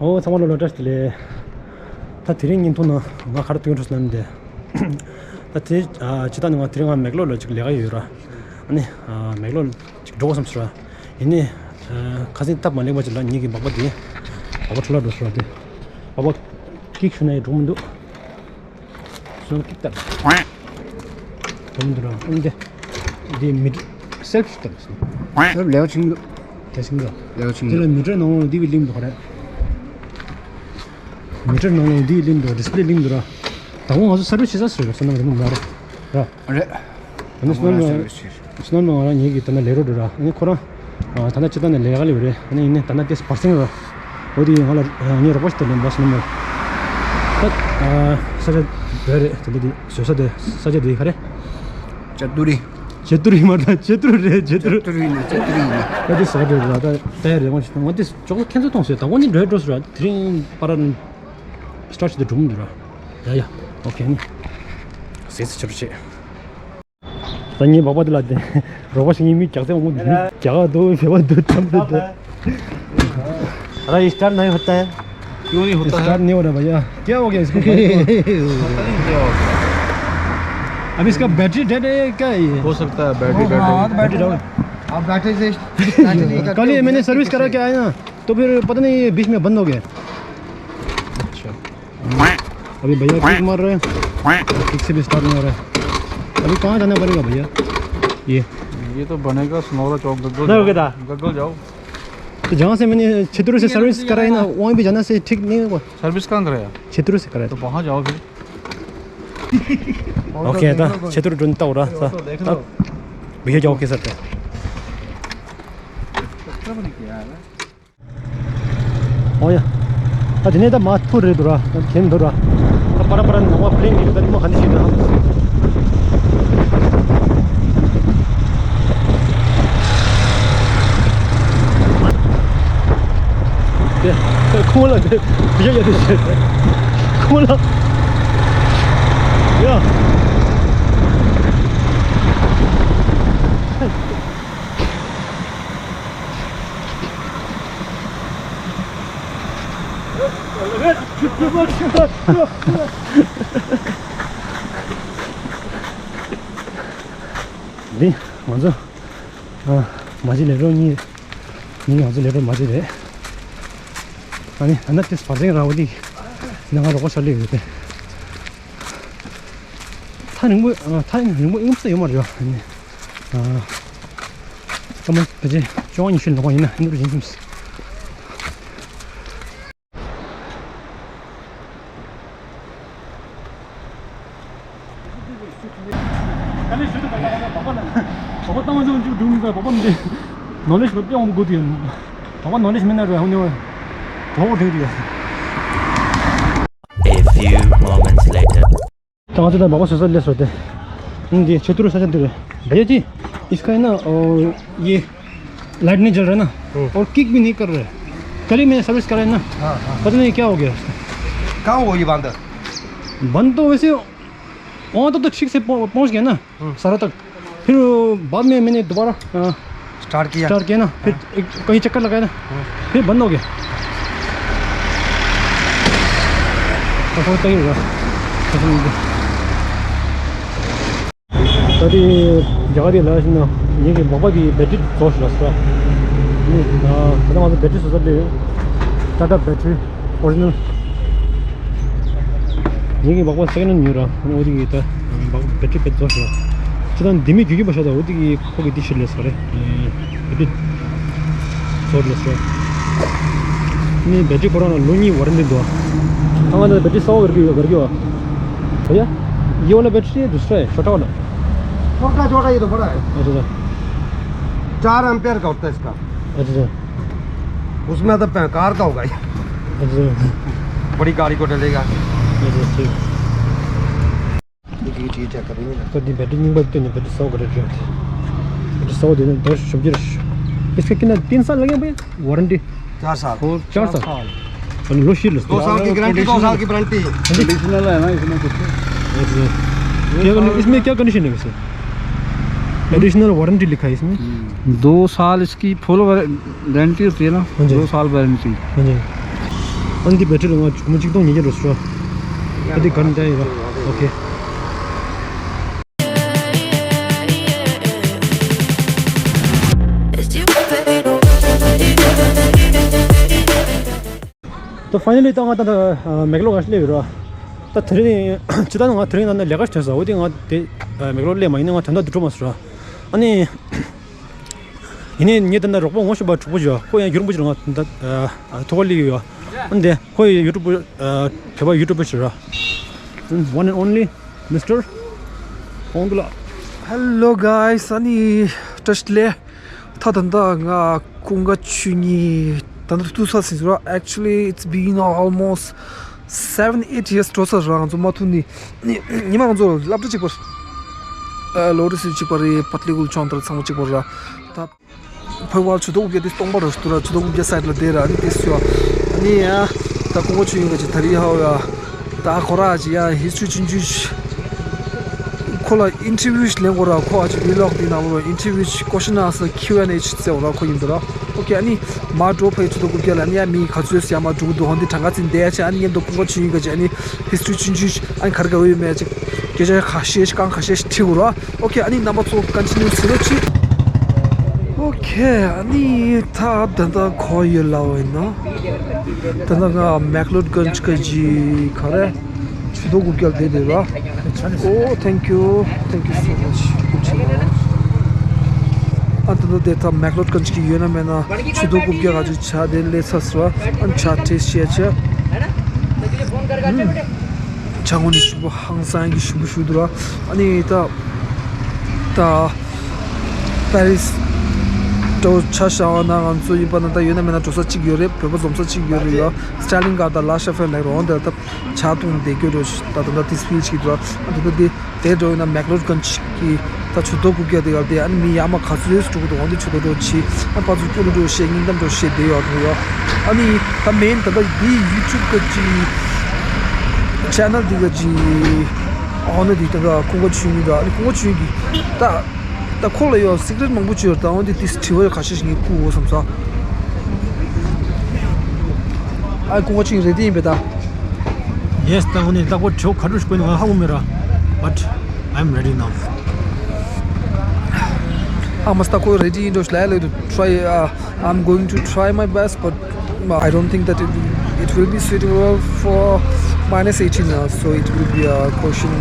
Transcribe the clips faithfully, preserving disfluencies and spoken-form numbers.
ཨོ་ཚང་མ་ལོ་ལོ་བཀྲ་ཤིས་བདེ་ལེགས། ད་དེ་རིང་ཉིན་ཐོ་ན་ང་ག་རེ་སྟོན་འགྲོ་སོང་ལབ་ན། ད་དེ་ཨ་ཅི་ད་ནི་ང་དེ་རིང་ང་མེག་ལོར་ལ་ཅིག་ལས་ཀ་ཡོད་ར། ཨ་ནི་ཨ་མེག་ལོར་ཅིག་འགྲོ་དགོས་བསམ་སོང་ར། ཡིན་ནི་ཨ་ཁ་སང་སྟབས་མ་ལེགས་པ་ཅིག་ལ་ངེད་ཀྱི་སྦག་སྦག་དེ་སྦག་སྦག་འཕྲོ་བརླག་འགྲོ་སོང་ར། དེ་སྦག་སྦག་ཀིག་ཞུ་ན་ཡང་འགྲོ་མི་འདུག་སོང་ཀིག་ལྟར། དོན་དུ་རང་ཨང་དེ། དེ་མི་སེལ་ཕི་ལྟར་སོང་། སེལ་ཕི་ལེའོ་ཆིང་དུ། དེ་ཆིང་དུ། ལེའོ་ཆིང་དུ། དེ་ལ་མི་ཊར་ནང་ལོགས་དེ་བི་ལིང་དུ་ག་རེ། མི་ཊར་ནང་ལོགས་དེ་བི་ལིང་དུ་ཌིས་པི་ལེ་ལིང་དུ་ར། ད་འོང་ང་ཚོ་སར་བི་སི་བྱེད་ས་སུ་རེད་སོ་ནམ་རེད་མ་རེད། ར། རེད། ད་ནི་སོ་ནམ་ནང་། སོ་ནམ་ནང་ང་རང་ངེད་ཀྱི་ད་ན་ལས་རོགས་འདྲ་ར་ཨ་ནི་ཁོ་རང་། ད་ལྟ་སྤྱི་བཏང་ནས་ལས་ཀ་ལས་རེད། ཨ་ནི་ཡིན་ནའི་ད་ལྟ་ཏེས་བར་སེང་ར། འོ་དེ་ཡིན་ང་ལ་ངའི་རོགས་པ་ཞིག་ད་ལེན་པ་སོ་ནམ་ར། ད་ས་ཆ་བོད་རེད་དེ་འདྲ་དེ་བཟོ་ས་དེ་ས་ཆ་དེ་ག་རེ། ཅ་ཏུ་རི། ཅ་ཏུ་རི་མ་ད་ཅ་ཏུ་རི་རེད་ཅ་ཏུ་རི། ཅ་ཏུ་རི་ཡིན་ན་ཅ་ཏུ་རི་ཡིན་ན། ད་དེ་ཟ་འདྲ་ར་ད་ད་ཡ་རེད་ང་ཞིག་ང་དེ་ཅོག་ཁྱེད་ཚོ་མཐོང་སོང་ད་འོ་ནི་འགྲོ་འགྲོ་སོང་ར་དེ་རིང་པ་ར་ནི་སི་ཊར་ཊི་དེ་འགྲོ་མི་འདུག་ར། ཡ་ཡ་ཨོ་ཁེ་ནི། ཟས་ཚེ་ཆུ་རུ་ཆེ། ད་ངའི་སྦག་སྦག་དེ་ལ་དེ་རོགས་པ་ཞིག་ངའི་མིག་རྒྱག་ཚད་འོང་མིག་རྒྱག་འདུག་བེ་བ་འདུག་ཙམ་དེ་དེ། अरे स्टार्ट नहीं होता है। क्यों नहीं होता है? स्टार्ट नहीं हो रहा भैया। क्या हो गया इसको? अब इसका बैटरी डेड है या क्या है ये? हो सकता है बैटरी डेड हो। Battery down. आप बैटरी से चार्ज नहीं करते। कल ये मैंने सर्विस करा के आया ना, तो फिर पता नहीं ये बीच में बंद हो गया। अच्छा। अभी भैया किक मार रहे हैं, किक से भी स्टार्ट नहीं हो रहा है। अभी कहाँ जाना पड़ेगा भैया? ये ये तो बनेगा सनौरा चौक, गग्गल नहीं जाओ। गग्गल जाओ। तो जहाँ से मैंने छितरू से सर्विस कराई ना, वहीं भी जाना से ठीक नहीं होगा। सर्विस कहाँ कराया? छितरू से कराया तो था। वहाँ जाओ फिर। ओके, ད་ཆེ་ཏུར་སྒྲོན་ལྟ་འོ་ར་ད་ད་བི་ཧེ་རྒྱག་ཨོ་ཁེ་སར་ཏེ། ཨོ་ཡ། ད་དེ་ནས་ད་མ་ཐུར་རེད་འདུག་ར། ད་གྱེན་འདུག་ར། ད་པ་ར་པ་ར་ནང་བ་པི་ལེན་གྱི་ད་རི་མོ་ག་འདི་ཞིག་ད། དེ་ཁོང་ལ་དེ་ཡ་ཡ་དེ་ཞེས་ཁོང་ལ་ཡ། འདི་ང་ཚོ་ཨ་མ་གཞི་ལས་རོགས་གཉིས་གཉིས་ང་ཚོ་ལས་རོགས་མ་གཞི་རེད། ཨ་ནི་ད་ནི་ཏིས་བར་སེང་ར་བ་འདི་ནི་ང་རོགས་པ་ཤར་ལས་ཡོད་དེ། ཐག་རིང་པོ་ཨ་ཐག་རིང་པོ་ཨིན་པ་ཡོད་མ་རེད་ཨ་ནི། ཨ། སྐར་མ་ཕལ་ཆེར་བཅོ་ལྔ་ཉི་ཤུ་ལོངས་པ་ཡིན་ན་ཨིན་རུ་ཡིན་སེམས། A few moments later. ད་ང་ཚོ་ད་སྦག་སྦག་བཟོ་ས་སླེབས་སོང་སྟེ། ཨང་འདི་ཆེ་ཏུ་རུ་ས་ཆ་འདི་རེད། भैया जी, इसका है ना, ओ, ये लाइट नहीं जल रहा ना, हम्म। और किक भी नहीं कर रहा है। कल ही मैंने सर्विस कराया ना, हाँ, हाँ। पता नहीं क्या हो गया उसका। कहाँ हुआ ये बंद? बंद तो वैसे वहाँ तक तो ठीक से पहुँ-, पहुँच गया ना, हम्म। सारा तक। फिर बाद में मैंने दोबारा, अ, स्टार्ट किया। स्टार्ट किया ना, फिर हाँ। एक कहीं चक्कर लगाया ना, हाँ। फिर बंद हो गया। तो फिर कहीं हुआ। ད་དེ་རྒྱ་གར་དེ་ལ་ཕྱིན་ན་ངེད་ཀྱི་སྦག་སྦག་གི་བེ་ཊི་རི་རྫོགས་ཤག་ལབ་སོང་། ད་ལྟ་ང་ཚོ་བེ་ཊི་རི་བཟོ་ས་སླེབས་ཡོད། ཊ་ཊ་བེ་ཊི་རི་ཨོ་རི་ཇི་ནལ། ངེད་ཀྱི་སྦག་སྦག་སེ་ཀེན་ཧེན་ཉོས་ར། ཨ་ནི་འོ་དེ་གི་ད་སྦག་སྦག་བེ་ཊི་རི་དཔེ་རྫོགས་ཤག་ཅི་ད་ལྡེ་མིག་རྒྱུག་རྒྱུག་པ་ཤ་ད་འོ་དེ་གི་ཁོ་གི་དེ་ཕྱིར་ལས་སོང་རེད། བེ་ཊི་རི་རྫོགས་ལས་སོང་། ནི་བེ་ཊི་རི་ཁོ་རང་ལ་ལོ་གཉིས་ཝ་རན་ཊི་འདུག་ད་ང་ཚོ་བེ་ཊི་རི་གསར་པ་ག་རེ་གི་ཡོད་ག་རེ་གི་ཡོད། भैया, ये वाला बैटरी है, दूसरा है, छोटा वाला? छोटा, छोटा, ये तो बड़ा है। अच्छा, अच्छा। चार एम्पियर का होता है इसका। अच्छा, अच्छा। उसमें तो पै-, कार का होगा ये। अच्छा, अच्छा। बड़ी गाड़ी को डलेगा। अच्छा, ठीक। ये चीज़ चेक करेंगे ना। तो दी बैटरी नहीं बजते नहीं, बैटरी सौ कर रहे हैं। बैटरी सौ देने, दस शब्द। इसका कितना, तीन साल लगे भैया? वारंटी? चार साल। और चार साल। और लो शील्ड। दो साल की गारंटी, दो साल की वारंटी। कंडीशनल है ना इसमें कुछ। क्या कंडी-, इसमें क्या कंडीशन है वैसे? एडिशनल वारंटी लिखा है इसमें। दो साल इसकी फुल वार-, गारंटी होती है ना, हाँ जी। दो साल वारंटी। हाँ जी। ཨ་ནི་འདི་བེ་ཊི་རི་ང་སྒོར་མོ་གཅིག་སྟོང་ཉིས་བརྒྱ་འགྲོ་སོང་། ཨ་འདི་ག་ནས་བཏང་ཡིན་ར། ཨོ་ཁེ། ད་ཕའི་ནལ་ལི་ད་ང་ད་ད་མེག་ལོར་ང་སླེབས་ཡོད་ར། ད་དེ་རིང་ཇི་ལྟར་ང་དེ་རིང་ད་ནི་ལས་ཀ་ཞིག་ཐོན་སོང་། འོ་དེ་ང་དེ་མེག་ལོར་སླེབས་མ་ཡིན་ན་ང་དོན་དག་འདི་འགྲོ་མ་སོང་ར། ཨ་ནི། ཡིན་ནའི་ངས་ད་ལྟ་རོགས་པ་ངོ་ཤེས་པ་གྲོགས་པོ་ཞིག་ཡོད། ཁོ་ཡང་ཡུ་རོབ་པ་ཞིག་རེད། ང་ད་ལྟ་ཐུག་པ་སླེབས་ཡོད། ཨ་ནི་ཁོ་ཡང་ཡུ་ཊུབ་བོད་པ་ཡུ་ཊུབ་པ་ཞིག་རེད། One and only Mister Pongdula. Hello guys, ཨ་ནི་བཀྲ་ཤིས་བདེ་ལེགས། ད་ད་ལྟ་ང་ཀུན་དགའ་ཆོས་ཉིད་ད་ལྟ་ཐུག་ས་ཟིན་སོང་ར། Actually, it's been almost seven, eight years འགྲོ་ས་ར། ང་ཚོ་མ་ཐུག་ནི་ནི་ཉི་མ་ང་ཚོ་སློབ་གྲྭ་གཅིག་པ་རེད། ལོ་རེ་སུ་གཅིག་པ་རེད། པ་ཏི་ལི་ཀུལ་ཆོང་དར་ཚང་མ་གཅིག་པ་ར། ད་ཕོ་བ་ཆུ་ཐོག་དགུ་བརྒྱ་དེ་སྟོང་པ་ར་སུ་ར། ཆུ་ཐོག་དགུ་བརྒྱ་སའིཌ་ལ་བསྡད་ར། ཨ་ནི་དེ་སུ་ཨ་ནི་ཡ་ད་ཀུན་དགའ་ཆོས་ཉིད་ཀྱི་ད་རི་ཧའོ་ཡ། ད་ཁོ་ར་ཅི་ཡ་ཧིས་ཊོ་རི་ཆུང་ཆུང་ཅིག་ཁོ་ལ་ཨིན་ཊར་བིའུ་ཞིག་ལེན་དགོས་ར། ཁོ་ཨ་ཅི་ཝི་ལོག་དེ་ནང་ལོ་ཨིན་ཊར་བིའུ་ཅིག་ཀོ་ཤན་ཨན་སར་ཁིའུ་ཨེན་ཨེ་ཅིག་བཙལ་བ་ར། ཁོ་ཡིན་འདུག་ར། ཨོ་ཁེ། ཨ་ནི་མ་འགྲོ་ཕ་ཡི་ཆུ་ཐོག་དགུ་བརྒྱ་ལ་ཨ་ནི་ཡ་མི་ག་ཚོད་ཡ་མ་འགྲོ་གི་འདུག་ཧོན་དེ་གྲངས་ཀ་ཙིན་བསྡད་ཡ་ཆེ། ཨ་ནི་ཉན་འདུག་ཀུན་དགའ་ཆོས་ཉིད་ཀྱི་ཅིག་ཨ་ནི་ཧིས་ཊོ་རི་ཆུང་ཆུང་ཅིག་ཨ་ནི་ག་རེ་ག་རེ་ཡོད་མེད་ཅིག་སྐད་ཆ་ཁ་ཤས་ཤིག་རྐང་ཁ་ཤས་ཤིག་དྲི་དགོས་ར། ཨོ་ཁེ། ཨ་ནི་རྣམ་པ་ཚོ་ཀོན་ཊི་ནིའུ་བྱེད་རོགས་གྱིས། ཨོ་ཁེ། ཨ་ནི་ད་ད་ལྟ་ག་པར་ཡོད་ལབ་པ་ཡིན་ན། ད་ལྟ་ང་མེག་ལོ་རོཌ་གན་ཇི་གི་ག་རེ་ཆུ་ཐོག་དགུ་བརྒྱ་ལ་བསྡད་ཡོད་ར། Oh, thank you, thank you so much. Good to know. ཨ་ད་ལྟ་དེ་ད་མེག་ལོ་རོཌ་གན་ཇི་གི་ཡོད་ན་མེད་ན་ཆུ་ཐོག་དགུ་བརྒྱ་ག་ཚོད་ཆ་དེ་སླེབས་ཚར་སོང་ར། ཨ་ནི་ཆ་ཊེ་སི་ཊི་བྱས་བྱས། ཨུམ། ཇ་ངོ་ནས་ཞིམ་པོ་ཧང་སང་གི་ཞིམ་པོ་བཞུགས་འདུག་ར། ཨ་ནི་ད་ད་པེ་རི་སི་འདྲ་བོ་ཆ་བཞག་པ་ན་ང་ཚོ་ཡིན་པ་ན་ད་ཡོད་ན་མེད་ན་འགྲོ་ས་གཅིག་ཡོད་རེད། བོད་པ་འཛོམས་ས་གཅིག་ཡོད་རེད་ཡ། སི་ཊར་ལིང་ག་དང་ལ་ཤ་ཧྥེན་ལེག་རོང་དེ་ད་ཇ་འཐུང་བསྡད་རྒྱུ་རེད། ད་ད་ད་དེ་སི་པི་ཆི་གི་འདུག་ར། ཨ་ད་ད་དེ་དེ་འགྲོ་ཡིན་ན་མེག་ལོ་རོཌ་གན་ཇི་གི་ད་ཆུ་ཐོག་དགུ་བརྒྱ་དེ་ག་དེ་ཨ་ནི་མི་ཡར་མར་ག་ཚོད་འགྲོ་གི་འདུག་འོན་ཏེ་ཆུ་ཐོག་འགྲོ་ཆེ། ཨ་ཕར་ཚུར་སྐྱོ་ལོ་འགྲོ་བཤད་སྙིང་གཏམ་འགྲོ་བཤད་བསྡད་ཡོད་འདུག་ཡ། ཨ་ནི་ད་མེན་ད་ལྟ་འདི་ཡུ་ཊུབ་གི་ཅི་ཆེ་ནལ་འདི་གི་ཅི་ཨོ་ནར་འདི་ད་ལྟ་ཀུན་དགའ་ཆོས་ཉིད་ད། ཨ་ནི་ཀུན་དགའ་ཆོས་ཉིད་ཀྱི་ད་ད་ཁོ་ལ་ཡོད་སི་ཀི་རེཊ་མང་པོ་ཅིག་ཡོད། ད་འོན་ཏེ་དེ་དྲི་བ་ཁ་ཤས་ཤིག་ངས་བསྐུར་འོ་བསམ་ས། ཨ་ཀུན་དགའ་ཆོས་ཉིད་རེ་ཌི་ཡིན་པས་ད། Yes, ད་འོ་ནི་ལྟ་སྐོར་བྱེད་ག་འགྲོ་ཞིག་དགོས་ནི་ང་ཧ་གོ་མེད་ར། But I'm ready now. ཨ་མ་ལྟ་སྐོར་རེ་ཌི་ཡིན་འགྲོ་ཞིག་ལ་ལ་དུ་try, uh, I'm going to try my best, but I don't think that it, it will be suitable for minus eighteen hours, so it will be a caution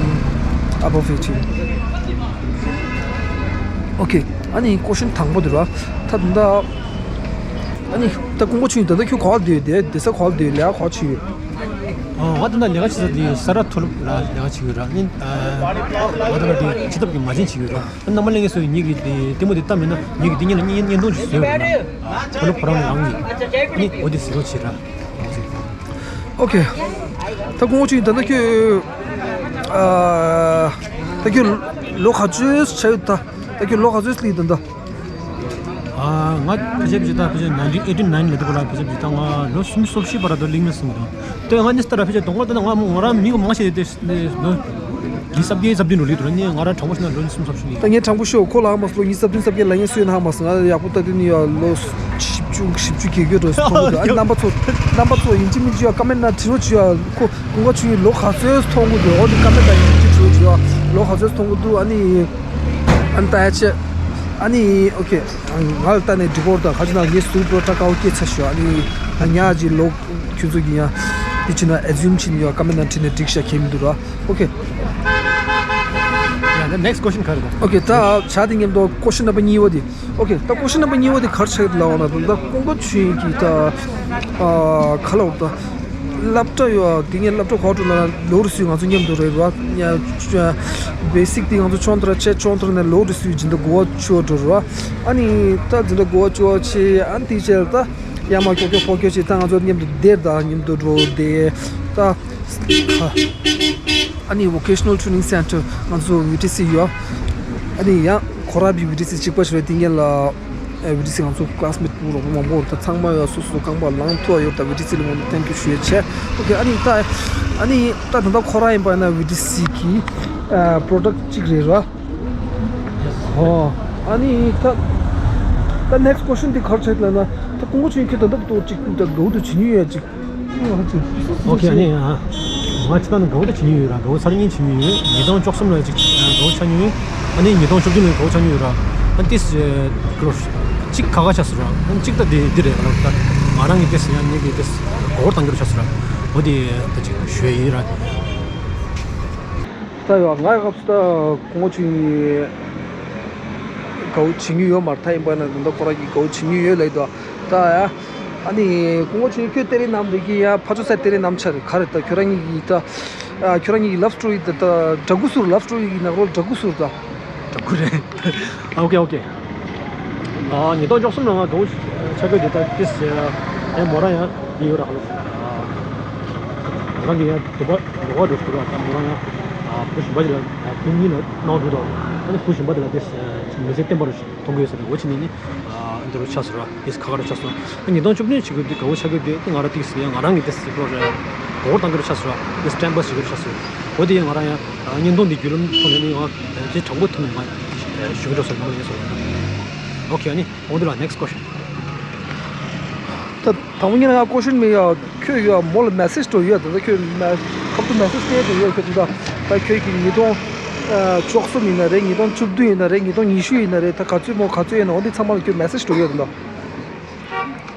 above eighteen. Okay, ཨ་ནི་ཀོ་ཤན་དང་པོ་དེ་ར། ད་ད་ཨ་ནི་ད་ཀུན་དགའ་ཆོས་ཉིད་ད་ལྟ་ཁྱོད་ག་པར་སྡོད་དེ་བསྡད་ས་ག་པར་སྡོད་ལས་ཀ་ག་པར་བྱེད་ཡོད། ཨ་ང་ད་ལྟ་ལས་ཀ་བྱེད་ས་དེ་ས་རཱ་མཐོ་སློབ་ལ་ལས་ཀ་བྱེད་ཀྱི་ཡོད་ར། ཨ་ནི་ཨ་ང་ད་ལྟ་དེ་སྤྱི་ཐབ་ཀྱི་མ་བྱན་བྱེད་ཀྱི་ཡོད་ར། རྣམ་པ་ལྷན་རྒྱས་ཚོས་ཉིད་ཀྱི་དེ་ལྟད་མོ་དེ་ལྟ་མེད་ན་ཉིད་ཀྱི་དེ་ཉིད་ལ་བརྙན་བརྙན་ཐུང་ཞིག་བཟོས་པ་ཡིན་ན་ཕོ་ལོ་ཕོ་རང་རང་གི་ནི་འོ་དེ་ཟེར་རོགས་བྱེད་ར། ཨོ་ཁེ། ད་ཀུན་དགའ་ཆོས་ཉིད་ད་ལྟ་ཁྱོད་ཨ་ད་ཁྱོད་ལོ་ག་ཚོད་ཆགས་ཡོད་ད། ད་ཁྱོད་ལོ་ག་ཚོད་སླེབས་ད་ད། ཨ་ང་ཕལ་ཆེར་ཕལ་ཆེར་ད་ཕལ་ཆེར་nineteen eighty nine ལ་དེ་ག་ལ་ཕལ་ཆེར་ཕལ་ཆེར་ད་ང་ལོ་སུམ་ཅུ་སོ་བཞི་བར་དུ་སླེབས་ན་བསམ་གྱི་འདུག་དེ་ང་ནི་ད་ལྟ་ཕལ་ཆེར་དོ་དགོང་ད་ང་ང་རང་མི་གི་མང་ཆེ་དེ་ལོ་ཉི་ཤུ་རྩ་བརྒྱད་རྩ་བདུན་འགྲོ་ལི་དུ་ནི་ང་རང་དྲང་པོ་བཤད་ན་ལོ་ཉི་ཤུ་རྩ་བཞི་ལི། ད་ངས་དྲང་པོ་ཤོད་ཁོ་ལ་ཧ་མ་སོང་། ལོ་ཉི་ཤུ་རྩ་བདུན་རྩ་བརྒྱད་ལ་ངས་སུས་ན་ཧ་མ་སོང་། ང་ཡག་པོ་ལྟ་དུས་ནི་ཡ་ལོ་བཞི་བཅུ་བཞི་བཅུ་གྱ་དགུ་འགྲོ་སོང་། ཨ་རྣམ་པ་ཚོ་རྣམ་པ་ཚོ་ཡིན་གཅིག་མིན་གཅིག་ཡ་ཀ་མེན་ན་བྲིས་རོགས་བྱོས་ཡ། ཁོ་ཀུན་དགའ་ཆོས་ཉིད་ལོ་ག་ཚོད་མཐོང་གི་འདུག་འོ་དེ་ཀ་མེན་ན་ཡིན་གཅིག་བྲིས་རོགས་བྱོས་ཡ། ལོ་ག་ཚོད་མཐོང་གི་འདུག་ཨ་ནི་ཨ་ནི་ད་ཡ་ཆེ་ཨ་ནི་ཨོ་ཁེ། ང་ལ་ལྟ་ནས་འགྲིག་གོ་རེད། ད་ག་ཅི་ན་ངས་ཟུར་པོ་ཏྲ་ཀའོ་སྐྱེས་ཚར་ཤོག་ཨ་ནི་ད་ཉག་ཅིག་ལོ་ཁྱོད་ཚོ་གི་ཡང་དེ་ཕྱིན་ན་ཨེ་ཛིའུམ་ཕྱིན་ཡོད་ཀ་མེན་ན་བྲིས་ནས་འགྲིག་ཤག་ཁྱེད་མི་འདུག་ར། ཨོ་ཁེ། ཡ་ད་next question ག་རེ་ད། ཨོ་ཁེ། ད་བྱ་དེ་མཉམ་དུ་ཀོ་ཤན་ནམ་བར་གཉིས་པ་དེ། ཨོ་ཁེ། ད་ཀོ་ཤན་ནམ་བར་གཉིས་པ་དེ་ག་རེ་ཆགས་ཡོད་ལབ་པ་ན་ད་ད་ཀུན་དགའ་ཆོས་ཉིད་ཀྱི་ད་ཨ་ག་ལབ་ད། སློབ་གྲྭ་ཡོད་དེ་ངས་སློབ་གྲྭ་ག་པར་འགྲོ་ལབ་ན་ལོ་རེ་སུས་ང་ཚོ་མཉམ་དུ་རེད་བ། བེ་སིག་དེ་ང་ཚོ་ཆོང་ཐར་བྱས་ཆོང་ཐར་ནས་ལོ་རེ་སུས་སྦྱིན་བདག་གོ་བ་ཆོ་འགྲོ་ར། ཨ་ནི་ད་སྦྱིན་བདག་གོ་བ་ཆོ་ཆེ་ཨ་ནི་དེ་བྱས་ད་ཡ་མ་ཀྱོ་ཀྱོ་ཕོ་ཀྱོ་ཆེ་ད་ང་ཚོ་མཉམ་དུ་བསྡད་ད་མཉམ་དུ་འགྲོ་བསྡད་ད། ཨ་ནི་Vocational Training Centre ང་ཚོ་བི་ཊི་སི་ཡོད། ཨ་ནི་ཡང་ཁོ་ར་བི་བི་ཊི་སི་གཅིག་པ་ཞིག་རེད། དེ་ངས་ལ། ཨ་བི་ཊི་སི་ང་ཚོ་ཀ་ལ་སི་མེཊ་པུ་རོགས་པ་མང་པོ་ད་ཚང་མ་ཡོད། སོ་སོ་རྐང་པ་ལངས་ཐུབ་ཡོད། ད་བི་ཊི་སི་ལ་ངོ་ནས་ཐེང་ཀིའུ་ཞུ་ཡས་བྱས། ཨོ་ཁེ། ཨ་ནི་ད་ཨ་ནི་ད་ད་ལྟ་ཁོ་ར་ཡིན་པ་ན་བི་ཊི་སི་གི་ཨ་པོ་རོ་ཌག་ཊི་གཅིག་རེད་ར། ཧོ། ཨ་ནི་ད་ད་next question དེ་ག་རེ་ཆགས་ལབ་ན་ད་ཀུན་དགའ་ཆོས་ཉིད་ཁྱོད་ད་ལྟ་ཏོ་གཅིག་ད་དགའ་བོ་དུ་བྱེད་ཉུལ་ཡས་ཅིག་ཨོ་ཁེ། ཨ་ནི་ང་ཅི་ད་ནི་དགའ་བོ་ད་བྱེད་ཉེན་ཡོད་ར། དགའ་བོ་ཚར་ཉེན་བྱེད་ཉེན་ཡོད། ཉིས་སྟོང་བཅུ་གསུམ་ལ་ཅིག་དགའ་བོ་ཆགས་ཉེན་ཡོད། ཨ་ནི་ཉིས་སྟོང་བཅུ་བདུན་ལ་དགའ་བོ་ཆགས་ཉེན་ཡོད་ར། ཨ་ནི་ཏིས་ཀློ་གཅིག་ཁ་ཁ་ཆགས་སོང་ར། ཨ་ནི་གཅིག་ད་དེ་འདི་རེད་ལ། ད་ང་རང་གི་ཏིས་ཡང་ངེད་ཀྱི་ཏིས་མགོ་སྐོར་བཏང་གི་རུ་ཆགས་སོང་ར། འོ་དེ་ད་ཅིག་ཞུ་ཡ་ཡིན་ར། ད་ཡོ་ང་ཡོ་སྐབས་སུ་ད་སྐུ་ངོ་ཆུང་ཡིས་དགའ་བོ་བྱེད་ཉེན་ཡོད་མ་རེད། ད་ཡིན་པ་ན་ད་ལྟ་ཁོ་རང་གིས་དགའ་བོ་བྱེད་ཉེན་ཡོད་ལབ་ཡོད་དོ། ད་ཡ། ཨ་ནི་སྐུ་ངོ་ཆུང་ཡིས་ཁྱོད་གཏེར་རིན་ནམ་རེད་ཀྱི་ཡ། ཕ་ཚོ་སའི་གཏེར་རིན་ནམ་ཆ་རེད་ག་རེད། ད་ཁྱོད་རང་གཉིས་ཀྱི་ད་ཨ་ཁྱོད་རང་གཉིས་ཀྱི་ལབ་སི་ཊོ་རི་ད་ད་འདྲ་སྐུ་ཟུར། ལབ་སི་ཊོ་རི་གི་ནང་ལོགས་འདྲ་སྐུ་ཟུར་ད། འདྲ་སྐུ་རེད། ཨ་ཨོ་ཁེ་ཨོ་ཁེ། ཨ་ཉིས་སྟོང་བཅུ་གསུམ་ལ་ང་དགའ་བོ་ཆགས་ཀྱི་འདུག་ད་ཏིས་ཡ་མོ་རང་ཡང་འདི་ཡོད་ར། ཧ་ལོ། མོ་རང་གི་ཡང་དུ་བ་ལོ་བ་འགྲོ་ཤུ་ར། ད་མོ་རང་ཡང་བུ་གཞན་པ་དེ་ལ་ཁོ་གཉིས་ལ་གནང་འགྲོ་དང་། ཨ་ནི་བུ་གཞན་པ་དེ་ལ་ཏིས་མི་ཚེ་བརྟན་པར་མཐོང་གི་ཡོད་ཟེར་ནས་འོ་ཕྱི་ནས་ནི་འདི་རུ་ཆགས་སོང་ར། ཏིས་ཁ་ཁ་རུ་ཆགས་སོང་། ཉིས་སྟོང་བཅུ་བདུན་ཞིག་གི་འདི་དགའ་བོ་ཆགས་ཀྱི་འདུག་ཏི་ང་རང་ཏིས་ཡང་ང་རང་གི་ཏིས་ཞིག་ལོ་རེ་མགོ་སྐོར་བཏང་གི་རུ་ཆགས་སོང་ར། ཏིས་ཊེམ་པ་ཞིག་གི་རུ་ཆགས་སོང་། འོ་དེ་ཡང་ང་རང་ཡང་བརྙན་ཐུང་འདི་བརྒྱུད་ལམ་ཐོག་ནས་ནི་ཡང་ཏིས་དྲང་པོ་ཐོག་ནས་ང་ཞུ་གི་འགྲོ་སོང་ནམ་ཡིན་སོང་། ཨོ་ཁེ། ཨ་ནི་འོ་འདི་ལ་ནེག་སི་ཊི་ཀོ་ཤན། ད་དང་པོ་ཉིད་ང་ཀོ་ཤན་མི་ཡ་ཁྱོད་ཡ་མོ་ལ་མེ་སེ་ཇི་འགྲོ་ཡོད། ད་ཁྱོད་མེ་ཁབ་ཏུ་མེ་སེ་ཇི་སྟེར་དུ་ཡོད། ཁྱོད་ད་ད་ཁྱོད་ཀྱི་ཉིས་སྟོང་བཅུ་གསུམ་ཡིན་ན་རེད། ཉིས་སྟོང་བཅུ་བདུན་ཡིན་ན་རེད། ཉིས་སྟོང་ཉི་ཤུ་ཡིན་ན་རེད། ད་ག་ཚོད་མོ་ག་ཚོད་ཡིན་ན་འོ་འདི་ཚང་མ་ལ་ཁྱོད་མེ་སེ་ཇི་འགྲོ་ཡོད་ད།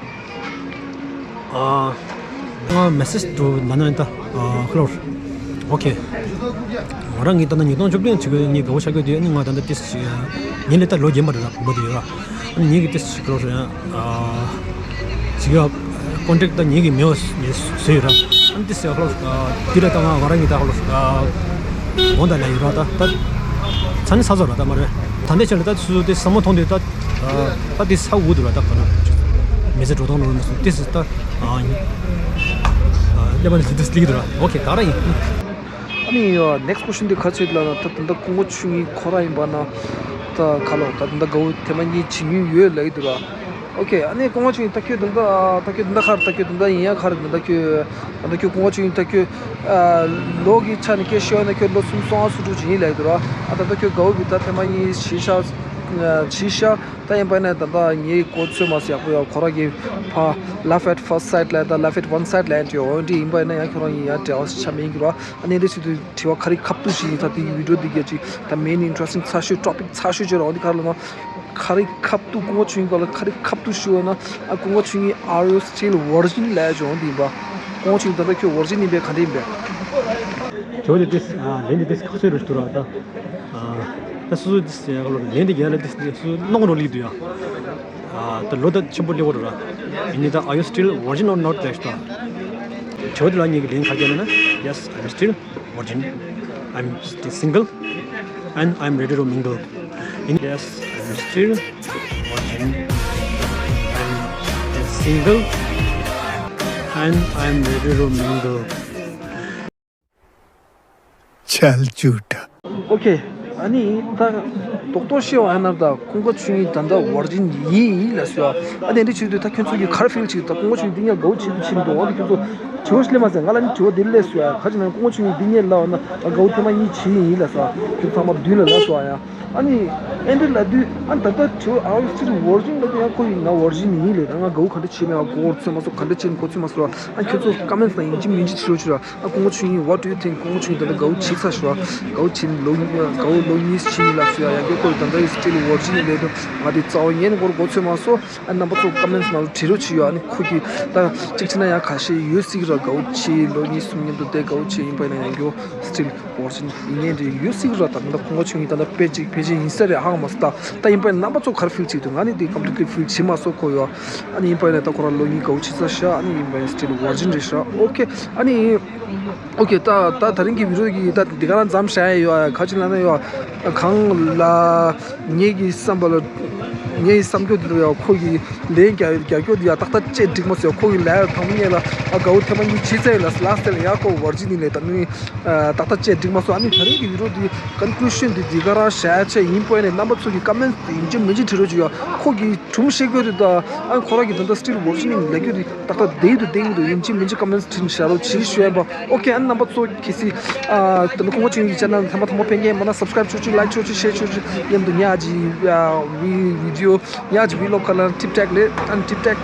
ཨ། ང་མེ་སེ་ཇི་འགྲོ་ན་ན་ད། ཨ་ཧེ་ལོ། ཨོ་ཁེ། ང་རང་ངི་ད་ནི་ཉིས་སྟོང་བཅུ་བདུན་ཅིག་ངི་དགའ་བོ་ཆགས་ཀྱི་འདུག་ཨ་ནི་ང་ད་ལྟ་ཏིས་ཉིན་ལས་ད་ལོ་རྒན་པ་རེད་ར། བུ་མོ་དེ་ཡོད་ར། ཨ་ནི་ཉིན་གྱི་ཏིས་ཅིག་ལོ་རེད། ཨ་ཅིག་ཡ་ཀོན་ཊེག་ད་ཉིན་གྱི་མེ་བ་ཉི་བཟོས་ཡོད་ར། ཨ་ནི་ཏིས་ཡ་ལོ་དེ་ལ་ད་ང་ང་རང་གི་ད་ལོ་དགོང་དག་ལ་ཡོད་ར། ད་ད་ཚ་ནི་ཚ་ཚ་ར་ད་མ་རེད། ད་འདས་ཆ་ལ་ད་སུ་སུ་ཏིས་ས་མོ་མཐོང་དུས་ད་ད་ཏིས་ས་འུ་དུ་ར། ད་ག་ན་མེ་ཟེ་འགྲོ་སྟངས་ལོ་མེ་སུ་ཏིས་ད་ཨ་ཀླད་པ་ནི་ཏིས་ལིག་དུ་ར། ཨོ་ཁེ། ག་ར་ཡིན། ཨ་ནི་ཡ་ནེག་སི་ཊི་ཀོ་ཤན་དེ་ག་ཚོད་ལ་ན། ད་ད་ལྟ་སྐུ་ངོ་ཆུང་ཡིན་ཁོ་ར་ཡིན་པ་ན་ད་ག་ལོ་ད་ད་ལྟ་དགའ་བོ་ཐེངས་མ་གཉིས་བྱེད་ཉེན་ཡོད་ལབ་ཀྱི་འདུག་ར། ཨོ་ཁེ། ཨ་ནི་སྐུ་ངོ་ཆུང་ཡིན་ད་ཁྱོད་ད་ལྟ་ད་ཁྱོད་ད་ལྟ་ག་རེ། ད་ཁྱོད་ད་ལྟ་ཡིན་ཡ་ག་རེ། ད་ལྟ་ཁྱོད་ད་ལྟ་ཁྱོད་སྐུ་ངོ་ཆུང་ཡིན་ད་ཁྱོད་ལོ་གི་ཆ་ནས་སྐད་ཤོད་ན་ཁྱོད་ལོ་སུམ་ཅུ་སོ་ལྔ་སོ་དྲུག་ཅིག་ཡིན་ལབ་ཀྱི་འདུག་ར། ཨ་ད་ལྟ་ཁྱོད་དགའ་བོ་གི་ད་ཐེངས་མ་གཉིས་བྱེད་ཤག་བྱེད་ཤག་ད་ཡིན་པ་ན་ད་ལྟ་ངའི་གོ་ཚོད་མ་སོང་ཡག་པོ་ཡ། ཁོ་ར་གི་ཕ་love at first sight ལབ་ད་love at one sight ལབ་འདྲ་འོ་འདྲ་ཡིན་པ་ན་ཡང་ཁྱོད་རང་ཡིན་ཡ་འབྲེལ་བ་ཆ་མེད་ཀྱི་ར། ཨ་ནི་འདི་སྲིད་དུ་དྲི་བ་ག་རེ་ཁབ་ཏུ་ཞིག་ཡིན། ད་དེ་གི་བི་ཌི་ཡོ་འདི་ག་ཅིག་ད་མེན་ཨིན་ཊི་རེ་སི་ཊིང་ཚ་ཤོས་ཊོ་པིག་ཚ་ཤོས་བརྗོད་ར། འོ་འདི་ག་རེ་ལབ་ན་ག་རེ་ཁབ་ཏུ་སྐུ་ངོ་ཆུང་ཡིན་ག་ལ་ག་རེ་ཁབ་ཏུ་ཞུ་བ་ན། ཨ་སྐུ་ངོ་ཆུང་ཡིན། are you still virgin ལབ་ཡ་འོ་འདི་ཡིན་པ། སྐུ་ངོ་ཆུང་ཡིན་ད་ལྟ་ཁྱོད་ཝར་ཇིན་ཡིན་པས་ག་འདྲ་ཡིན་པས། ཇོ་ལི་ཏིས་ཨ་ལེན་ཏི་ཏིས་ཁ་སོས་རུ་ཞུ་ར། ད་ཨ་ད་སུ་སུ་ཏིས་ཡ་ག་ལོ་ལེན་ཏི་ག་ལ་ཏིས་སུ་ནོང་རོ་ལི་དུ་ཡ། ཨ་ད་ལོ་ད་ཆེན་པོ་ལི་བོ་ར། ཡིན་ནི་ད། Are you still virgin or not ལབ་ཞུ་ད། ཇོ་ལི་ལ་ངེད་ཀྱི་ལེན་ཁ་རྒྱ་ན་ན། Yes, I'm still virgin. I'm still single and I'm ready to mingle. In yes, I'm still virgin. I'm single and I'm ready to mingle. ཆལ་ཅུ་ཏྲ། ཨོ་ཁེ། ཨ་ནི་ད་རྡོག་རྡོག་ཤེས་བ་ཨ་ནར་ད་སྐུ་ངོ་ཆུང་ཡིན་ད་ད་ཝར་ཇིན་ཡིན་ཡིན་ལ་སོ། ཨ་ནི་འདི་བྱེད་དུས་ད་ཁྱོད་ཚོ་གི་ག་རེ་ཕིལ་བྱེད། ད་སྐུ་ངོ་ཆུང་ཡིན་འདི་ཉལ་དགའ་བོ་བྱེད་དུ་ཕྱིན་འདུག་ཨ་ནི་ཁྱོད་ཚོ་དྲི་བ་ཞིག་སླེབས་མ་ཟད་ང་ལ་ནི་དྲི་བ་འདི་སླེབས་སོ་ཡ། ག་ཅི་ན་སྐུ་ངོ་ཆུང་ཡིན་འདི་ཉལ་ལ་བ་ན་ད་དགའ་བོ་ཐེངས་མ་གཉིས་བྱེད་ཡིན་ཡིན་ལ་སོ། ཁྱོད་ཚང་མ་མདུན་ལ་ལ་སོ་ཡ། ཨ་ནི་ཨེ་འདྲ་ལབ་དུས་ཨ་ད་ལྟ་དྲི་བ། Are you still virgin ལབ་དུས་ཡང་ཁོ་ཡིན་ང་ཝར་ཇིན་ཡིན་ལབ། ད་ང་དགའ་བོ་ག་འདྲ་བྱེད་མེད། ཨ་གོ་བར་ཚོད་མ་སོང་། ག་འདྲ་བྱེད་གོ་ཚོད་མ་སོང་། ཨ་ཁྱོད་ཚོ་ཀོ་མེན་ཊི་ནང་ཡིན་གཅིག་མིན་གཅིག་བྲིས་རོགས་བྱེད་ར། ཨ་སྐུ་ངོ་ཆུང་ཡིན། What do you think? སྐུ་ངོ་ཆུང་ཡིན་ད་ལྟ་དགའ་བོ་བྱེད་ཚར་ཤག་ར། དགའ་བོ་བྱེད་ལོ་དགའ་བོ་ལོ་གཉིས་ཕྱིན་ཡིན་ལབ་སོང་ཡ། ཡང་བསྐྱར་ཁོ་ཡིས་ད་ལྟ་ཡིན་སི་ཊིལ་ཝར་ཇིན་ཡིན་ལབ་དུས་ང་དེ་རྩ་བ་ཉིད་ནས་གོ་བར་གོ་ཚོད་མ་སོང་། ཨ་རྣམ་པ་ཚོ་ཀོ་མེན་ཊི་ནང་ལ་བྲིས་རོགས་བྱེད་ཡོ། ཨ་ནི་ཁོ་གིས་ད་གཅིག་བྱས་ན་ཡང་ཁ་ཤས་ཡོད་སྲིད་ར། དགའ་བོ་བྱེད་ལོ་གཉིས་གསུམ་མཉམ་དུ་བསྡད་དགའ་བོ་བྱེད་ཡིན་པ་ཡིན་ན་ཡང་བསྐྱར་སི་ཊིལ་ཝར་ཇིན་ཡིན་ངེས་འདྲ་ཡོད་སྲིད་ར། ད་ད་ལྟ་སྐུ་ངོ་ཆུང་ཡིན་ད་ལྟ་ཕལ་ཆེར་ཕལ་ཆེར་ཡིན་ས་རེད་ཧ་གོ་མ་སོང་། ད་ད་ཡིན་པ་ཡིན་ན་རྣམ་པ་ཚོ་ག་རེ་ཕིལ་བྱེད་འདུག་ང་ནི་དེ་ཀོམ་པི་ལི་ཊི་ལི་ཕིལ་བྱེད་མ་སོང་ཁོ་ཡོ། ཨ་ནི་ཡིན་པ་ཡིན་ན་ད་ཁོ་རང་ལོ་གཉིས་དགའ་བོ་བྱེད་ཚར་ཤག་ཨ་ནི་ཡིན་པ་ཡིན་སི་ཊིལ་ཝར་ཇིན་རེད་ཤག་ཨོ་ཁེ། ཨ་ནི་ཨོ་ཁེ། ད་ད་ད་རིང་གི་བི་ཌི་ཡོ་གི་ད་འདི་ག་རང་མཚམས་བཞག་ཡ་ཡོད་ཡ། ག་ཅི་ལབ་ན་ཡོ། གང་ལ་ངེད་ཀྱི་བསམ་པ་ལ་ངེད་ཀྱི་བསམ་རྒྱུ་འདི་ལ་ཡོ། ཁོ་གི་ལན་རྒྱག་རྒྱག་རྒྱུ་འདི་ཡ་ཏག་ཏག་བྱས་འགྲིག་མ་སོང་ཡ། ཁོ་གི་ལན་དང་པོ་ཉིད་ལ་ཨ་དགའ་བོ་ཐེངས་མ་གཉིས་བྱས་ཚར་ཡིན་ལ། ལ་སི་ཊི་ལ་ཡ་ཁོ་ཝར་ཇིན་ཡིན་ལབ། ད་ནི་ཏག་ཏག་བྱས་འགྲིག་མ་སོང་། ཨ་ནི་ད་རིང་གི་བི་ཌི་ཡོ་འདི་ཀོན་ཀུ་ལུ་ཤན་འདི་འདི་ག་རང་བཞག་ཡ་ཆེད་ཡིན་པ་ཡིན་ནས་རྣམ་པ་ཚོ་གི་ཀོ་མེན་ཊི་ཡིན་གཅིག་མིན་གཅིག་བྲིས་རོགས་བྱེད་ཡ། ཁོ་གི་སྒྲུང་བཤད་རྒྱུ་རེད་ད། ཨ་ཁོ་རང་གི་ད་ལྟ་སི་ཊིལ་ཝར་ཇིན་ཡིན་ལབ་རྒྱུ་རེད། ཏག་ཏག་བསྡད་ཡོད་དུ་བསྡད་ཡོད་དུ་ཡིན་གཅིག་མིན་གཅིག་ཀོ་མེན་ཊི་བྲིས་བཞག་རོགས་བྱེད་ཞུ་ཡ་ཡིན་པ། ཨོ་ཁེ། ཨ་ནི་རྣམ་པ་ཚོ་གལ་སྲིད་ཨ་ད་ནི་སྐུ་ངོ་ཆུང་ཡིན་གྱི་ཆེ་ན་ཐེངས་མ་དང་པོ་ཕན་མཁན་ཡིན་པ་ན་སབ་སི་ཀ་རེབ་ཆོག་ཆུ། ལའིཀ་ཆོག་ཆུ། ཤེར་ཆོག་ཆུ། མཉམ་དུ་ཉག་ཅིག་ཨ་བི་བི་ཌི་ཡོ་ཉག་ཅིག་བི་ལོག་ཁ་ལ་ཊིབ་ཊེག་ལས། ཨ་ནི་ཊིབ་ཊེག་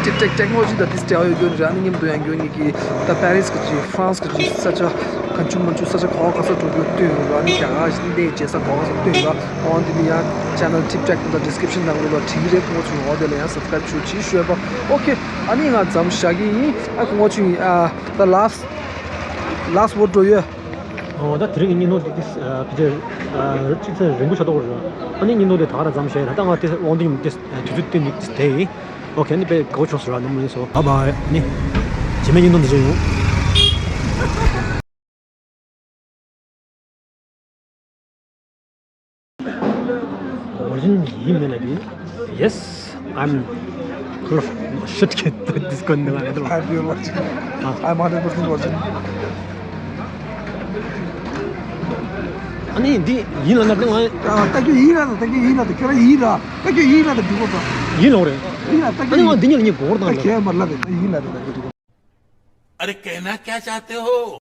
ཊིག་ཊོག་ཊེག་ནོ་ལོ་ཇི་དང་དེ་སྤྲད་ཡོད་རྒྱུ་རེད། ཨ་ནི་མཉམ་དུ་ཡང་རྒྱུ་གཉིས་ཀྱི་ད་པེ་རིས་ཀྱི་ཅིག་ཧྥ་རན་སི་ཀྱི་ཅིག་ས་ཆ་གང་བྱུང་མང་བྱུང་ས་ཆ་ག་བ་ག་ས་འགྲོ་རྒྱུ་སྟོན་ཡོད་ར། ཨ་ནི་རྒྱ་གར་ཞིག་འདི་རྗེས་ས་ག་བ་ག་ས་སྟོན་ཡོད་ར། འོ་འདི་ནི་ཡང་channel ཊིག་ཊོག་དང་ཌི་སི་ཀི་རིབ་ཤན་ནང་ལོགས་ལ་བྲིས་རེད། ཁོང་ཚོ་འོ་དེ་ལ་ཡང་སབ་སི་ཀ་རབ་ཞུ་ཅིག་ཞུས་པ། ཨོ་ཁེ། ཨ་ནི་ང་མཚམས་བཞག་གི་ཡིན། ཨ་ཁོང་ཚོ་ཡིན། ཨ་the last last word འགྲོ་ཡོད། ཨོ་ད་དེ་རིང་གི་བརྙན་ཐུང་འདི་ཨ་ཕལ་ཆེར་ཨ་གཅིག་ཚེ་རིང་པོ་ཆགས་འདུག་ར། ཨ་ནི་བརྙན་ཐུང་འདི་ད་ག་རང་མཚམས་བཞག་ཡིན། ད་ང་དེ་དབང་འདུས་ཉིན་དེ་དུས་ཚོད་བཏོན་ནས་དེ་ཡིན། ཨོ་ཁེ། ཨ་ནི་དཔེ་དགའ་བོ་བྱུང་སོང་ར། ནམ་རིང་སོ། བྷའི་བྷའི། ཨ་ནི་རྗེས་མའི་བརྙན་ཐུང་འདི་བྱས་ཡོང་། Virgin ཡིན་མིན་ལ་དེ། Yes, I'm proof. Shit, kid, this gun never had one. I'm your virgin. Ah. I'm hundred percent virgin. ཨ་ནི་འདི་ཡིན་ལ་ན་དེ་ང་། ཨ་ལྟ་རྒྱུ་ཡིན་ལ་ད། ལྟ་རྒྱུ་ཡིན་ལ་ད། ཁྱོད་རང་ཡིན་ལ། ལྟ་རྒྱུ་ཡིན་ལ་ད། འགྲིག་གོ་ད། ཡིན་ལོག་རེད། ཡིན་ལ་ལྟ་རྒྱུ་ཡིན། ཨ་ནི་ང་འདི་ཉིད་ལ་ངས་གོ་བར་ད་བཏང་ལ། ཁྱེད་མ་ལབ་པས། ད་ཡིན་ལ་ད། ལྟ་རྒྱུ་འགྲིག་གོ། अरे कहना क्या चाहते हो?